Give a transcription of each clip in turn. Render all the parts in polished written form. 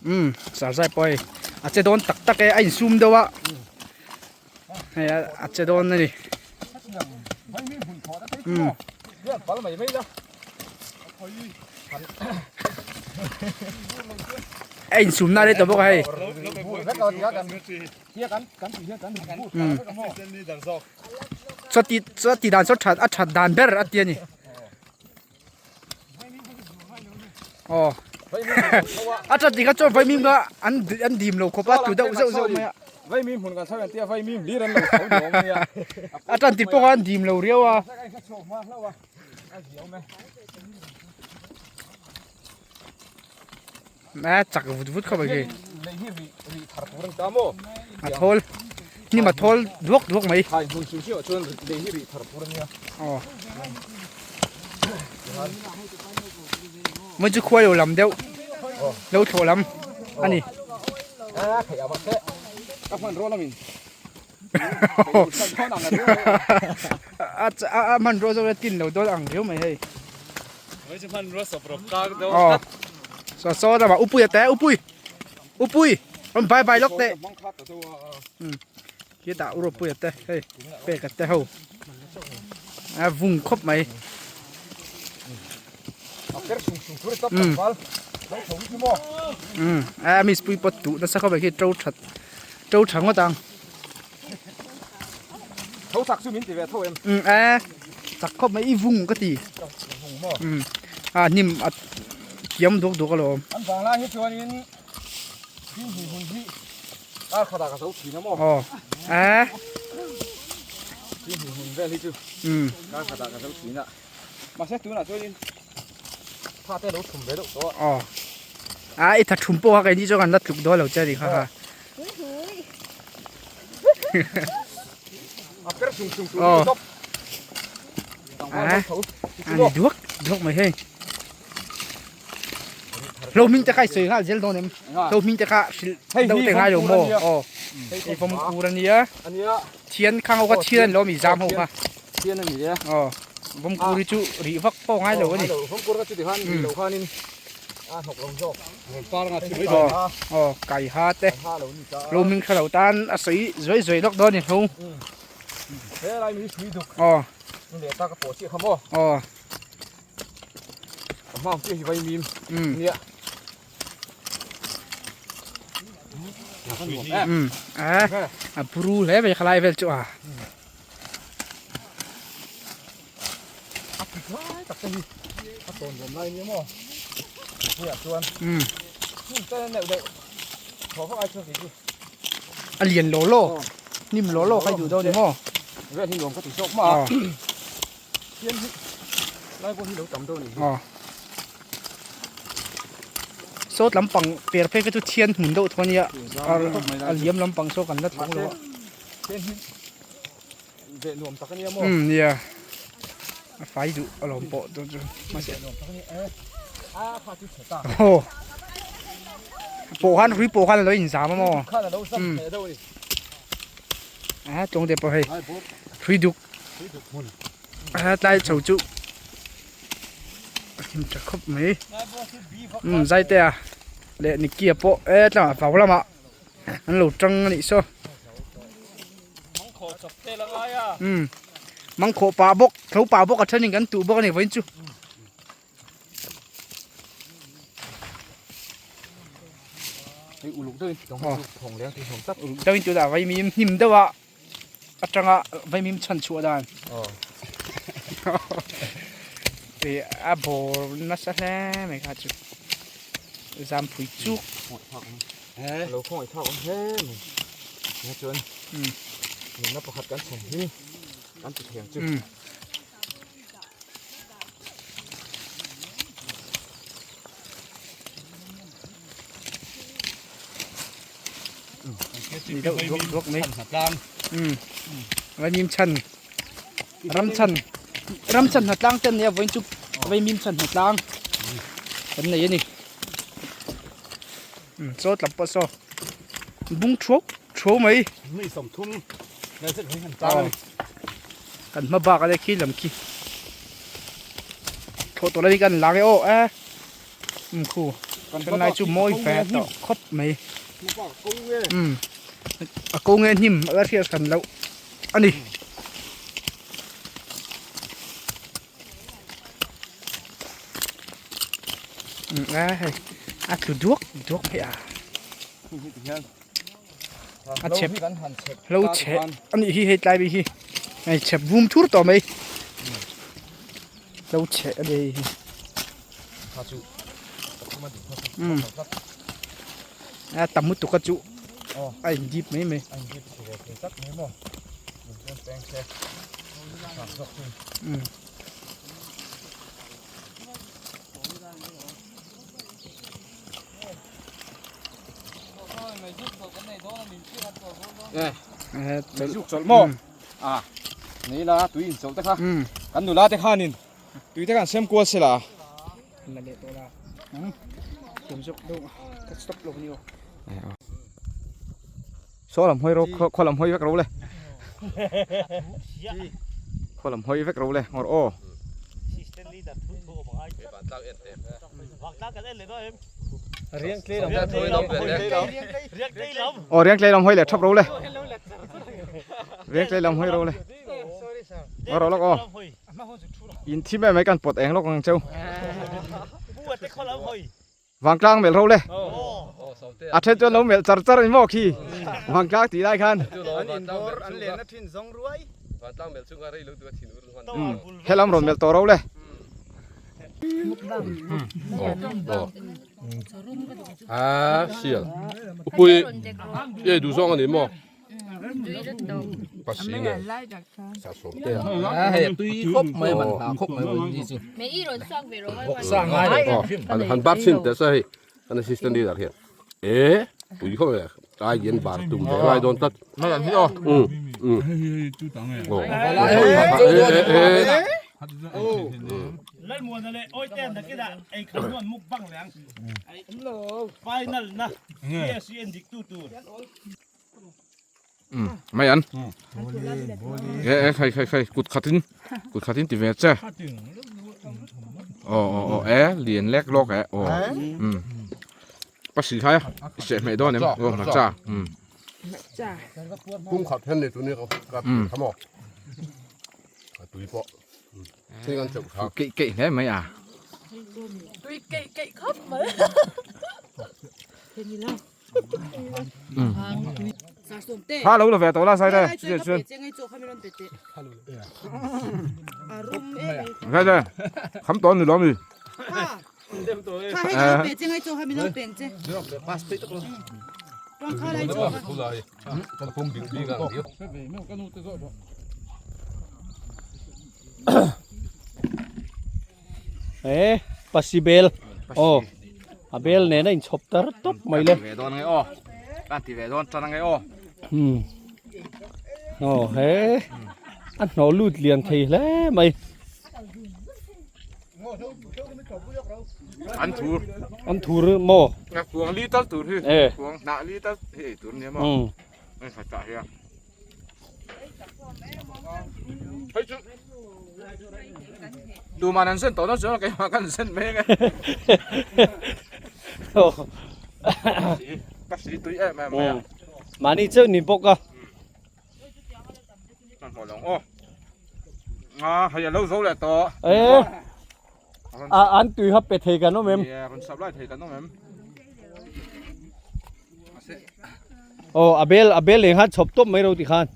Um sarzai pawh hei a che dawn tak tak e a insum deuh a hei a che dawn a ni um a insum na rei tawh bawk a hei um chuti chuti dan saw that a that dan ber a ti a ni. Aw a that tikha chuan vaimim kha an an dim lo khawp a tu deuh zeuh zeuh mai a vaimim hmun kan thlang tia vaimim hlir an lo tho ni awm ania a tan ti pawh an dim lo riau a a chak vut vut khawp mai khi a thawl hnim a thawl duak duak mai aw mawi chu khuai lo lam deuh lo thlawh lam a ni a hmanrua zawk hi a tin lo dawn ang riau mai hei aw saw saw lamah upui a te upui upui rawn bai bai lawk teh khitah uropui a te hei pek a te ho a vung khawp mai a miss pui pawt duh nasa khawp mai khi to that to tha ngawt ang tho chak chu min ti ve tho em um a chak khawp mai i vung ka ti um a hnim a kiam duak duak alawm an vang lai hi chuanin thil hnih hun hi kar khatah ka zo thin a maw aw a thil hnih hun vel hi chu um kar khatah ka zo thin a mahse tunah chuanin tha te lo thum ve deuh tawh a aw a i tha thum pawh kha keini chuan kan la tluk dawn lo che a ni kha kha A per sung sung tur Aw. top. À. A ni duak duak mai hei. Lo hming te kha i sawi nghal zel dawn em? Lo hming te kha hrilh deuh te ngai lo maw? Aw. Hei vawm kur a nia. Thian khang ho kha thian an lo mi zam ho kha. Thian a ni e. Aw. Vawm kur hi chu rih vak pawh ngai lo a ni. Vawm kur kha chu tikhan rih lo khanin a hnawk lo zawk. Aw aw kai ha te lo hming tha lo tan a sawi zuai zuai lawk dawn a ni ho aw aw um a a buru hle mai khalai vel chu a. A lian lo lo hnim lo lo kha i duh dawn ni maw aw sawt lampang per phei kha chu thian hmun deuh thu ania a liam lampang saw kan la thlawk lo a. Veh nuam tak ania maw? Umm nia a fai duh alawm pawh chu chu mahse nuam tak ania e a kha chu chhe ta aw pawh khan hrui pawh khan alo in zam a maw khan alo zam hle deuh ani a tawng te pawh hei hrui duk hrui duk hmun a tlai chho chu a him tha khawp mai umm zai te a leh nikia pawh e tlangah vau lamah an lo tang anih saw. Umm mangkhawh pah bawk tho pah bawk a thenin kan tuh bawk a ni vawiin chu. Uluk deuhin tunah vaimim hnim deuh a atanga vaimim chhan chhuah dan ih a bawr nasa hle mai kha chu zampui chuk. Lo khawngaih thlak awm hle mai. Nia chuan nunna pakhat kan chhan hi kan ti thei ang chu. Ni deuh duak duak mai. Vaimim chhan ram chhan ram chhan hnatlang te an nei a vawiin chu vaimim chhan hnatlang kan nei a ni. Chaw tlam pawh saw bung thuau thuau mai mi 30 lai zet hi han tang ani kan hma bak ale khi lam khi thawh tawh lai kan lang e aw e Um khu then lai chu mawi ve tawh khawp mai um a ko nge hnim a la hriat hran loh a ni. A hei a tlu duak duak mai a a chep lo chhe a nih hi hei tlai bik hi hei chep vum thur tawh mai lo chhe a ni hei hi a tam lutuk a chu a in dip mai mai. Nei la tui in chawlh te kha kan nula te khanin tui te khan sem kual se la. Saw lam hawi ro khaw lam hawi vek ro le khaw lam hawi vek ro le ngawr aw. Aw riang tlei lam hawi leh thap ro le riang tlei lam hawi ro le ngawr rawh lawk aw in thim em mai kan pawt eng lawk ang cheu. Vangtlang melh ro le. A then chuan lo melh char char a ni maw khi Vangtlang tih lai khan. Helam rawn melh tawh ro le. A sial upui e duh zawng a ni maw. Pasine sa sawm te a hei tui khawp mai man hla khawp mai ni chu an han bar chin te sa hei an assistant leader hian e tui khawp mai ai hian bar tum ve ngai dawn tlat mai an hi aw um um Lalmuana leh Awitean nakinah ei khat nuan mukbang leh ang final na PSC en dik tu tur. Mai an e e khai khai khai kut khatin kut khatin ti ve che aw aw aw e lian lek lawk e aw um pasi khai a i seh hmeh dawn em aw hmarcha um pum khat hian nei tuni ka ka kha maw a tui pawh thing an cheuh tha keih keih hle mai a tui keih keih khawp mai Tha lo la ve tawh la sai te chu chuan Sai te kham tawh ni lo mi E pasi bel aw a bel nen a inchhawp tar tawp mai le ve dawn ange aw kan ti ve dawn tan ange aw um aw he a hnawh lut lian thei hle mai an thur an thur maw a kuang li tal tur hi e kuang hnah li tal hi ei tur nia maw um hei khat tah hian Hei chu tuman an zen tawh na chuan keimah kan zen mai ange. Ka si tui em em mai a. Mahni chauh ni bawk a. Kan hmuh lo aw. A hei a lo zo leh tawh. E a an tui hap pe thei kan awm em? Rawn supply thei kan awm em? Aw a bel a bel leh khan chhawp tawp mai ro ti khan.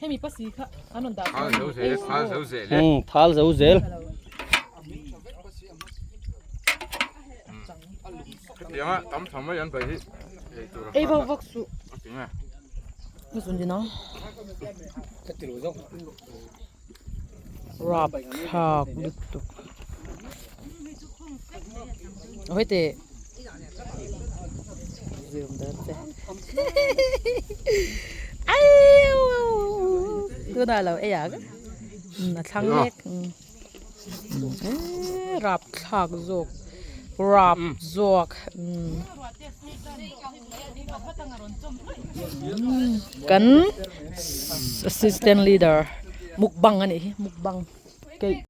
Hemi pasi kha an rawn dah Thal zo zel, thal zo zel e. Um thal zo zel. Hetianga tam tham mai an pai hi ei tur a Ei vak vak suh. A ti nge. Ka zun din ang. Ka ti lo zawk. Rap thlak lutuk. Hawi teh. Zoom dawn che. Tunah lo ei ang. A thlang mek. Rap thlak zawk. Rap zawk. Kan assistant leader mukbang a nih hi mukbang. Keih.